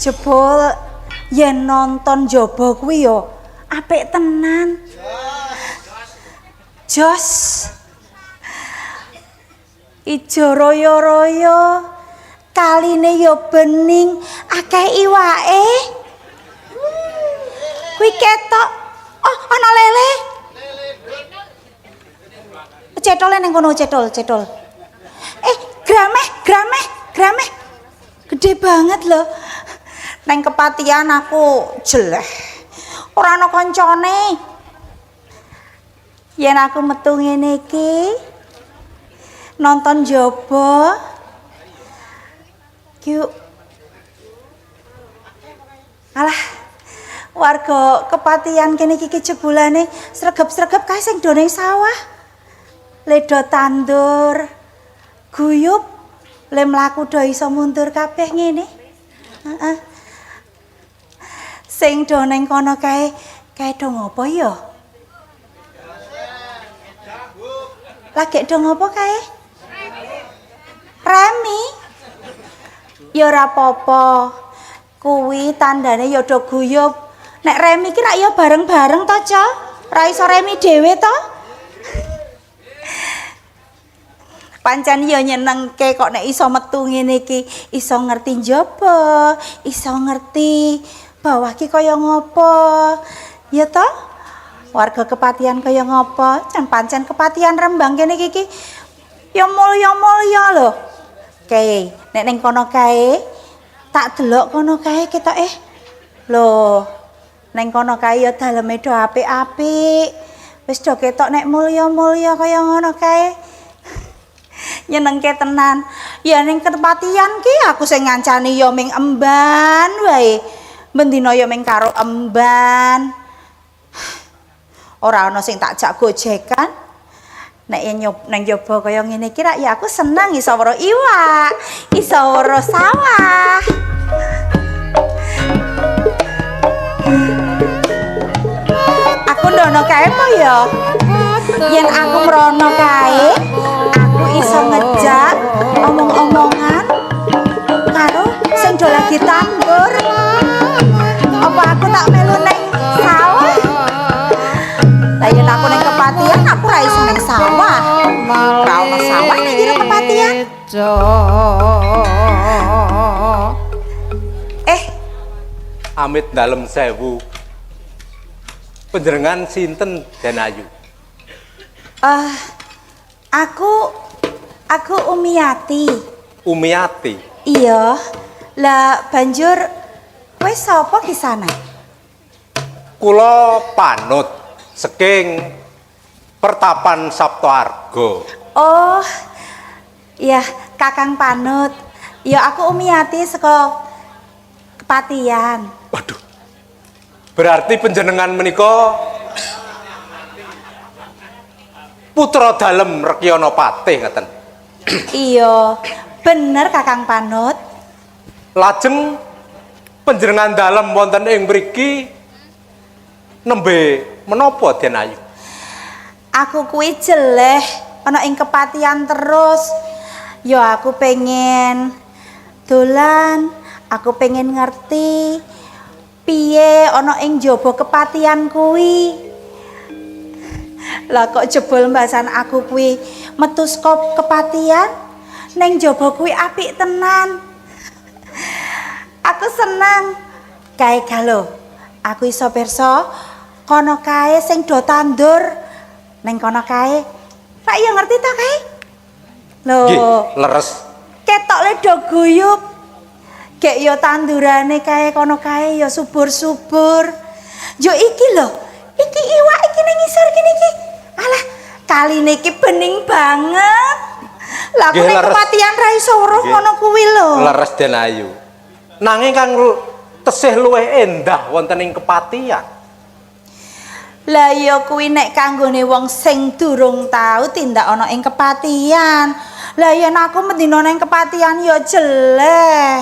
Jebul yen nonton jaba kuwi ya apik tenan. Jos. Ijo royo-royo, kaline ya bening, akeh iwake. Kuwi ketok. Oh, ana lele. Cetole ning kono, cetol, cetol. Grameh, grameh, grameh. Gede banget loh. Neng Kepatihan aku jeleh. Ora ana kancane. Yen aku metu ngene iki nonton jaba ki alah warga Kepatihan kene iki jebulane sregep-sregep kae sing do ning sawah. Ledo tandur guyub le mlaku do iso mundur kabeh ngene. Heeh. Sing do ning kono kae kae do ngopo ya? Lagi do ngopo kae? Remi. Ya ora apa-apa. Kuwi tandane ya do guyub. Nek remi ki rak ya bareng-bareng to, Ca? Ora iso remi dhewe to? Pancen ya nyenengke kok nek iso metu ngene iki, iso ngerti njaba, iso ngerti bawah ki kaya ngopo. Ya toh? Warga Kepatihan kaya ngopo? Jan pancen Kepatihan Rembang kene iki ya mulya-mulya lho. Kae, nek ning kono kae tak delok kono kae ketoke. Lho, ning kono kae ya daleme do apik-apik. Wis do ketok nek mulya-mulya kaya ngono kae. Nyenengke tenan. Ya ning Kepatihan ki aku sing ngancani ya ming emban wae. Bendina ya ming karo emban. Ora ana sing tak jak gojekan. Nek yen nang njaba kaya ngene iki rak ya aku seneng iso weruh iwak, iso weruh sawah. Aku ndono kae apa ya? Yen aku mrono kae, aku iso ngejak omong-omongan karo sing do lagi tandur. Apa aku tak melu neng sawah? Lah yen aku neng Kepatihan aku ra iso neng sawah. Ora ono sawah ning jero Kepatihan. Amit dalem sewu. Panjenengan sinten Den Ayu? Aku Umiyati. Umiyati? Iya. Lah banjur kowe sapa kisana? Kula Panut saking Pertapan Saptoarga. Oh. Ya, Kakang Panut. Ya aku Umiyati saka Kepatihan. Waduh. Berarti panjenengan menika putra dalem Rekyana Patih ngaten. Iya, bener Kakang Panut. Lajeng panjenengan dalem wonten ing mriki nembe menapa Den Ayu? Aku kuwi jeleh ana ing Kepatihan terus. Ya aku pengen dolan, aku pengen ngerti piye ana ing njaba Kepatihan kuwi. Lah kok jebul mbasan aku kuwi metu saka Kepatihan ning njaba kuwi apik tenan. Aku seneng. Kae galo. Aku iso pirsa kono kae sing do tandur ning kono kae. Pak ya ngerti to kae? Lho. Nggih, leres. Ketok le do guyub. Gek ya tandurane kae kono kae ya subur-subur. Yo iki lho, iki iwak iki ning ngisor kene iki. Alah, kaline iki bening banget. Lah aku ning Kepatihan ra iso weruh ngono kuwi lho. Leres Den Ayu. Nanging kang tesih luwih endah wonten ing Kepatihan. Lah ya kuwi nek kanggone wong sing durung tau tindak ana ing Kepatihan. Lah yen aku mendina ning Kepatihan ya jeleh.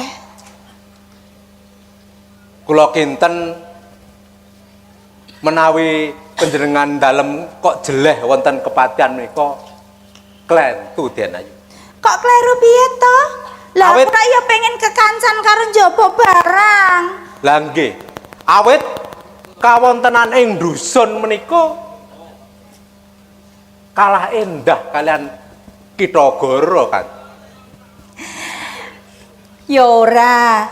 Kula kinten menawi panjenengan dalem kok jeleh wonten Kepatihan menika klentu Den Ayu. Kok kleru piye to? Lah aku ya pengen kekancan kancan karo njaba barang. Lah nggih. Awit kawontenan ing dusun menika kalah endah kalian Kitagara kan. Ya ora,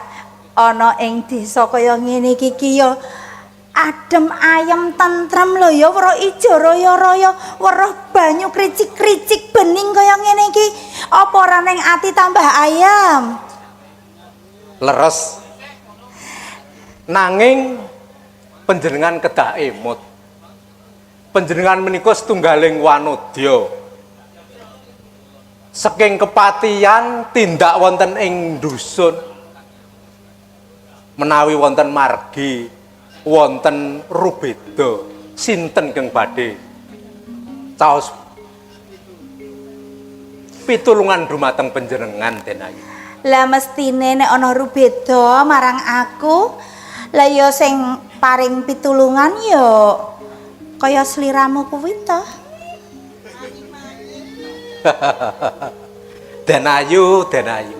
ana ing desa kaya ngene iki ki ya adem ayem tentrem lho ya, weruh ijo raya-raya, weruh banyu kricik-kricik bening kaya ngene iki. Apa ora ning ati tambah ayem? Leres. Nanging panjenengan kedah emut. Panjenengan menika setunggaling wanodya. Saking kepatihan tindak wonten ing dusun. Menawi wonten margi, wonten rubeda, sinten keng badhe caos pitulungan dumateng panjenengan Den Ayu? Lah mestine nek ana rubeda marang aku, lah ya sing paring pitulungan ya kaya sliramu kuwi to. Den Ayu, Den Ayu.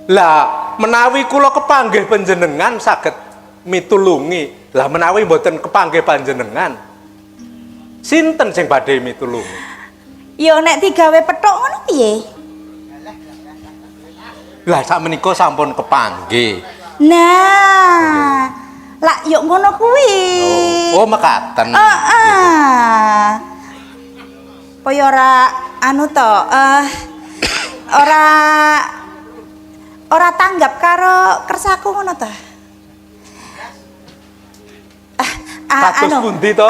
Lah menawi kula kepanggih panjenengan saged mitulungi. Lah menawi mboten kepanggih panjenengan, sinten sing badhe mitulungi? Ya nek digawe pethuk ngono piye? Lah sakmenika sampun kepanggih. Nah, lak yo ngono kuwi. Oh, mekaten. Heeh. Kaya ora anu to, ora ora tanggap karo kersaku ngono to. Kados Anu, pundi to?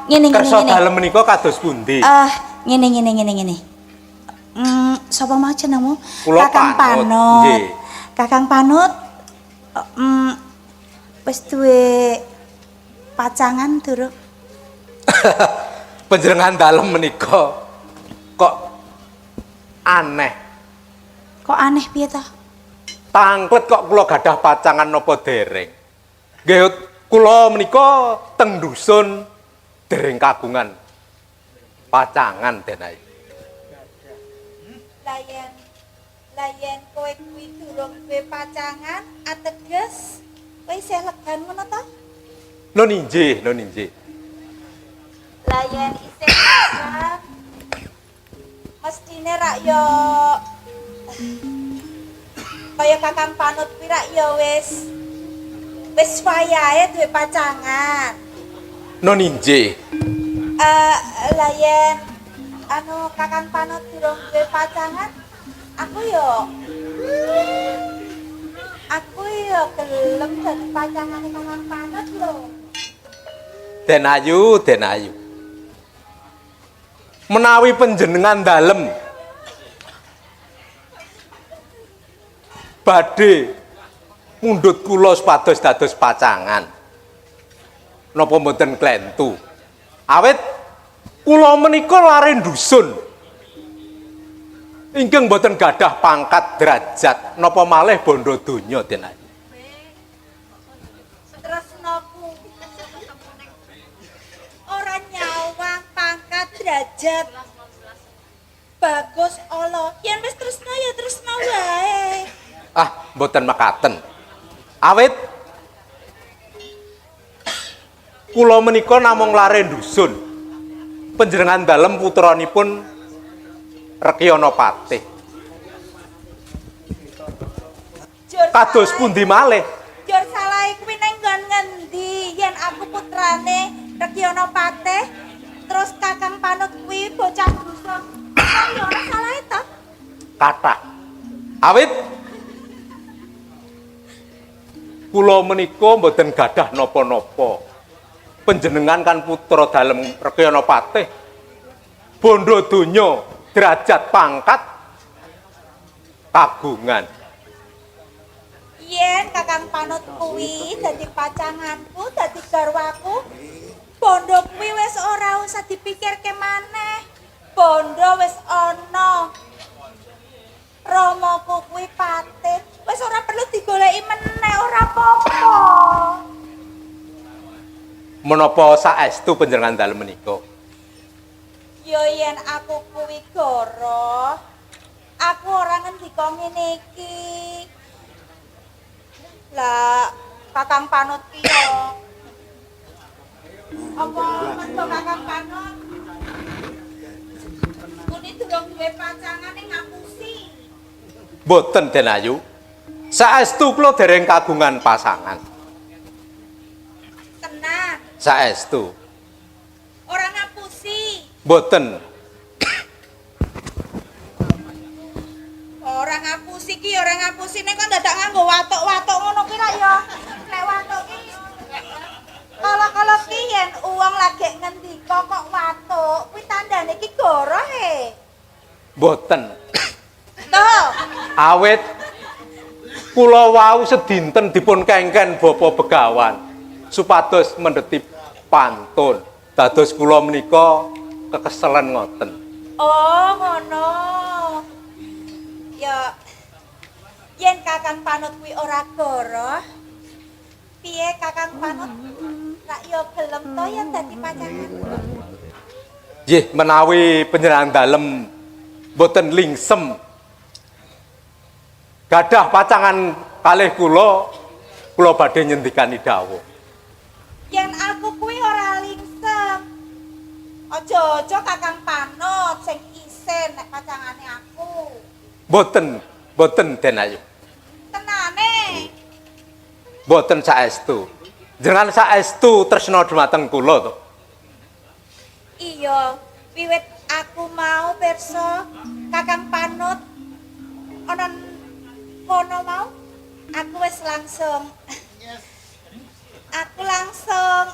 Ngene ngene Kersa ngene. dalem menika kados pundi? Ngene ngene ngene ngene. Sapa mau jenengmu? Kula Kakang Panut. Panut. Nggih. Kakang Panut wis duwe pacangan durung? Panjenengan dalem menika kok aneh. Kok aneh piye to? Tangklet kok kula gadah pacangan napa dereng? Nggih, kula menika teng dusun dereng kagungan pacangan Den Ayu. Lah yen kowe kuwi durung duwe pacangan, ateges kowe isih legan ngono to? Nun injih, nun injih. Lah yen isih legan mestine rak yo kaya Kakang Panut kuwi rak yo wis wis wayahe duwe pacangan. Nun injih. Lah yen anu Kakang Panut durung duwe pacangan, aku yo gelem dadi pacangane Kakang Panut lho. Den Ayu, Den Ayu. Menawi panjenengan dalem badhe mundhut kula supados dados pacangan, napa mboten klentu? Awit kula menika lare dusun ingkang mboten gadah pangkat derajat napa malih bondo donya Den Ayu. Tresnoku ora nyawang pangkat derajat bagus ala. Yen wis tresno ya tresno wae. Ah, mboten mekaten. Awit kula menika namung lare dusun. Panjenengan dalem putranipun Rekyana Patih. Kados pundi malih? Jur salahe kuwi ning nggon ngendi? Yen aku putrane Rekyana Patih, terus Kakang Panut kuwi bocah dusun. Kan ya ora salahe to? Kathah. Awit kula menika mboten gadah napa-napa. Panjenengan kan putra dalem Rekyana Patih. Bondo donya, derajat pangkat kagungan. Yen Kakang Panut kuwi dadi pacanganku, dadi garwaku, bondo kuwi wis ora usah dipikirke maneh. Bondo wis ana. Ramaku kuwi patih, wis ora perlu digoleki meneh, ora apa-apa. Menapa saestu panjenengan dalem menika? Ya yen aku kuwi goro, aku ora ngendika ngene iki. Lah, Kakang Panut ki yo. Apa mergo Kakang Panut? Kuni durung duwe pacangane ngapusi. Mboten Den Ayu. Saestu kula dereng kagungan pasangan. Tenan, Saestu. Ora ngapusi. Mboten. Ora ngapusi ki ora ngapusi nek kok dadak nganggo watuk-watuk ngono ki ra ya. Nek watuk ki kala-kala ki yen uwong lagi ngendika kok watuk, kuwi tandane ki goroh e. Mboten. Tuh, Awit kula wau sedinten dipun kengken Bapak Begawan supados mendheti pantun. Dados kula menika kekeselen ngoten. Oh, ngono. Ya yen Kakang Panut kuwi ora goroh, piye Kakang Panut rak ya gelem to yen dadi pacangan? Nggih, menawi panjenengan dalem mboten lingsem gadah pacangan kalih kula, kula badhe nyendikani dawuh. Yen aku kuwi ora lingsem. Aja-aja Kakang Panut sing isin nek pacangane aku. Mboten, mboten Den Ayu. Tenane. Mboten saestu. Jenengan saestu tresna dumateng kula to. Iya, wiwit aku mau pirsa Kakang Panut ana kono mau, aku wis langsung aku langsung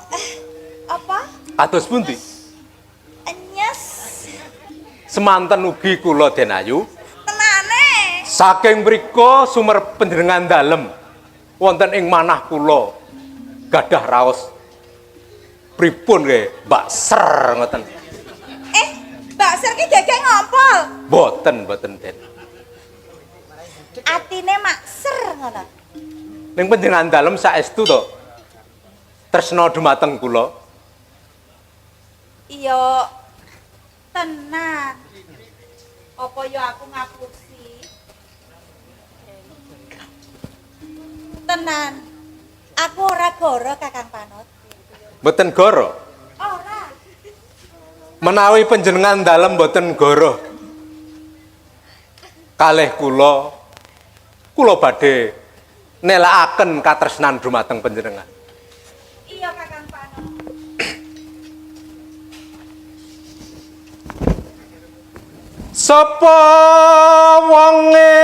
apa? Kados pundi? Enyes. Semanten ugi kula Den Ayu. Tenane. Saking mriku sumer panjenengan dalem wonten ing manah kula gadah raos pripun nggih Mbak Ser ngoten. Mbak Ser ki gegek ngopo? Mboten, mboten Den. Atine makser ngono. Ning panjenengan dalem saestu to tresna dumateng kula. Iya. Tenan. Apa ya aku ngapusi? Tenan. Aku ora goro Kakang Panut. Mboten goro. Ora. Menawi panjenengan dalem mboten goro kalih kula, kula badhe nelakaken katresnan dumateng panjenengan. Iya Kakang Panut. Sapa wonge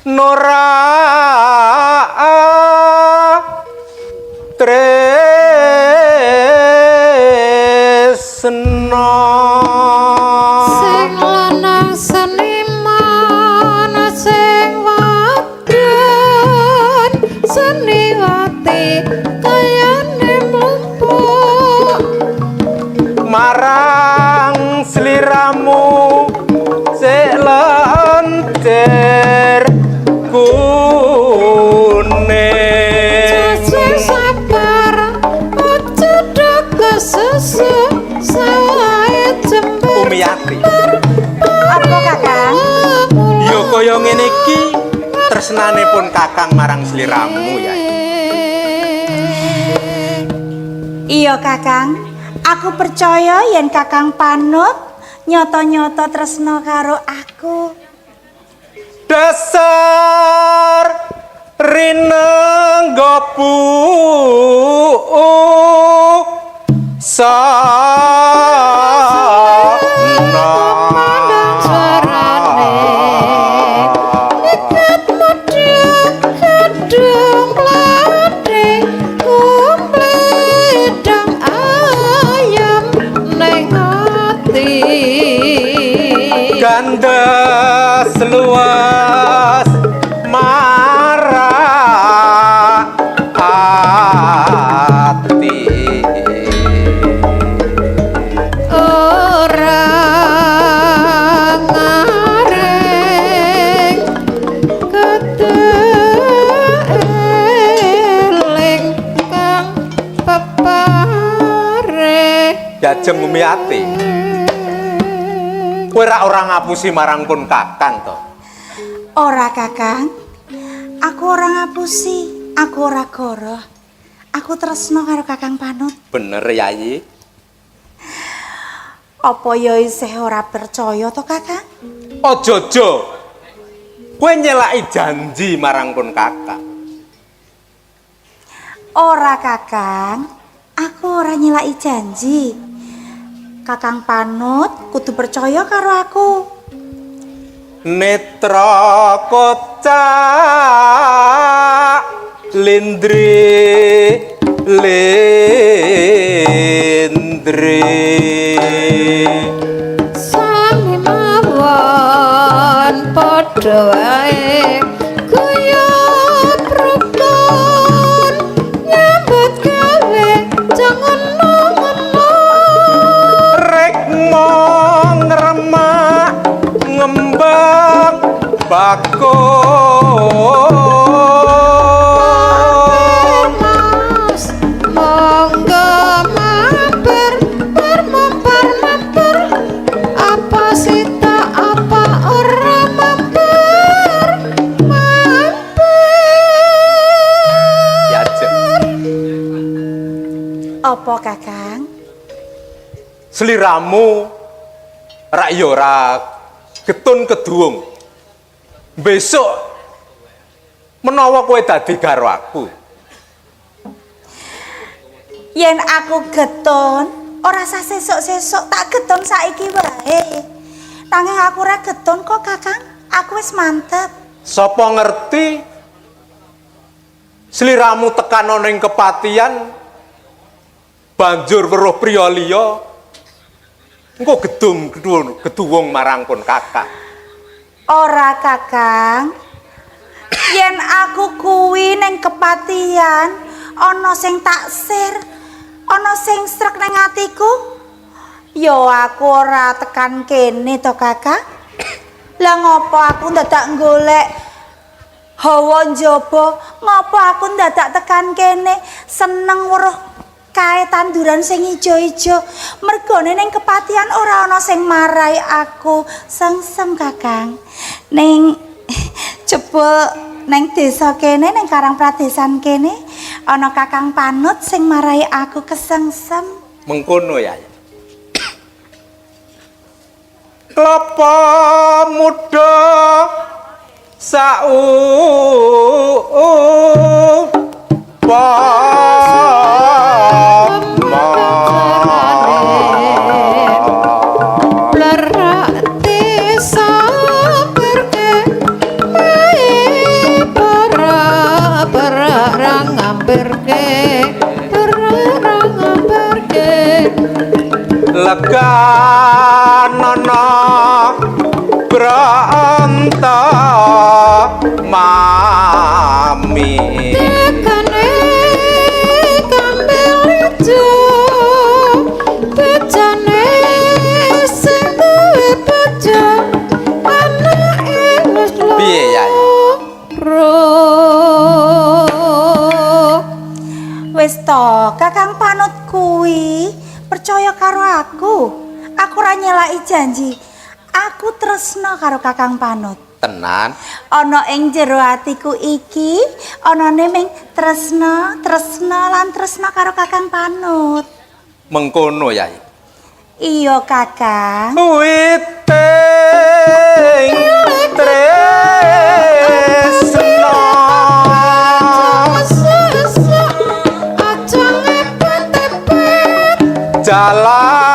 nora tresna Sing lanang seniman sing wadon seniwati kayane mlumpuk marang sliramu sik lencer kuning. Sing sabar aja do kesusu sawahe jember. Umiyati. Apa Kakang? Ya kaya ngene iki tresnane pun Kakang marang sliramu ya. Iya Kakang, aku percaya yen Kakang Panut nyoto-nyoto tresna karo aku. Dasar rinenggo sana. Kumandang suarane ikat muda kadung lade kumpledang ayam neng ati Gandes luas marah ati. Ora ngareng keteeling kang pepare. Jajeng Umiyati, kowe rak ora ngapusi marang pun Kakang to? Ora Kakang, Aku ora ngapusi, aku ora goroh. Aku tresno karo Kakang Panut. Bener, Yayi. Apa ya isih ora percaya to, Kakang? Aja-aja kowe nyelaki janji marang pun kakak. Ora, Kakang. Aku ora nyelaki janji. Kakang Panut kudu percaya karo aku. Netra kocak lindri lindri. Sami mawon padha wae guyub rukun nyambut gawe jangan ngono. Rekmo ngremak ngembang bakul. Mas, monggo mampir, mampir mampir, apa sita apa ora mampir mampir. Ya aja. Apa, Kakang? Sliramu rak ya ora getun keduwung. Besok menawa kowe dadi garwaku. Yen aku getun, ora sah sesuk-sesuk, tak getun saiki wae. Nanging aku ora getun kok, Kakang. Aku wis mantep. Sapa ngerti sliramu tekan ana ing kepatian banjur weruh priya liya, engko gedung geduwung marang pun kakak. Ora, Kakang. Yen aku kuwi ning kepatian ana sing taksir, ana sing srek ning atiku, ya aku ora tekan kene to, Kakang. Lah ngopo aku ndadak golek hawa njaba, ngopo aku ndadak tekan kene seneng weruh kae tanduran sing ijo-ijo. Mergone ning kepatian ora ana sing marai aku sengsem, Kakang. Ning jebul ning desa kene, ning Karang Pradesan kene ana Kakang Panut sing marai aku kesengsem. Mengkono ya. Klapa muda sau pa. Blerak desa berke mae para para ngampirke para ngampirke. Leganana branta mami. Tekane kambil ijo bejane sing duwe bejo anake wis Piye, Yai? loro. Wis to, Kakang Panut kuwi percaya karo aku. Aku ora nyelaki janji. Aku tresno karo Kakang Panut. Tenan. Ana ing jero atiku iki anane ming tresno, tresno lan tresno karo Kakang Panut. Mengkono, Yai. Iya, Kakang. Witing tresno. Sesuk aja ngepet-epet. Jalaran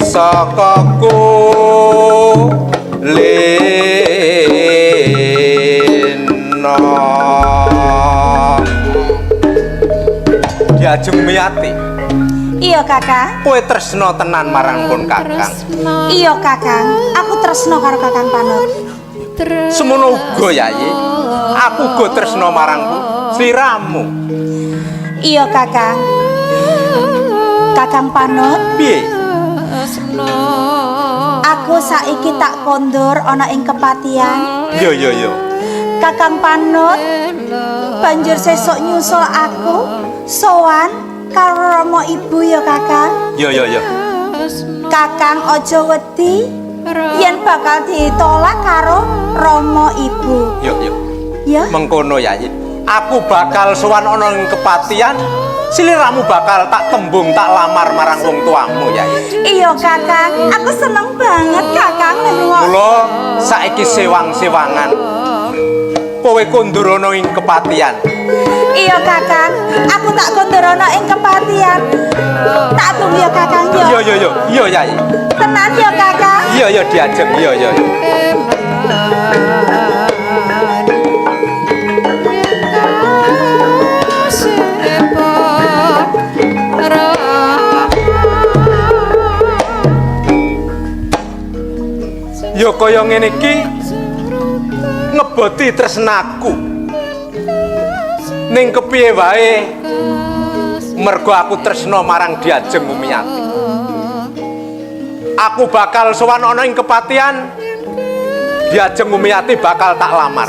saka kulino. Diajeng Miyati. Iya, Kakang. Kowe tresno tenan marang pun kakang? Iya, Kakang. Aku tresno karo Kakang Panut. Semono uga, Yayi, aku uga tresno marang sliramu. Iya, Kakang. Kakang Panut, Piye? Aku saiki tak kondur ana ing kepatian. Yo yo yo. Kakang Panut banjur sesuk nyusul aku sowan karo Rama Ibu ya, Kakang. Yo yo yo. Kakang aja wedi yen bakal ditolak karo Rama Ibu. Yo yo. Ya. Mengkono, Yayi. Aku bakal sowan ana ing kepatihan, sliramu bakal tak tembung tak lamar marang wong tuamu, Yayi. Iya, Kakang, aku seneng banget, Kakang, ngrungokne. Mula saiki sewang-sewangan. Kowe kondur ana ing kepatihan. Iya, Kakang, aku tak kondur ana ing kepatihan. Tak tunggu ya, Kakang, ya. Iya iya iya, iya, Yayi. Tenan ya, Kakang. Iya iya diajeng, iya iya iya. Ya kaya ngene iki ngeboti tresnaku. Ning kepiye wae mergo aku tresna marang Diajeng Umiyati. Aku bakal sowan ana ing kepatihan, Diajeng Umiyati bakal tak lamar.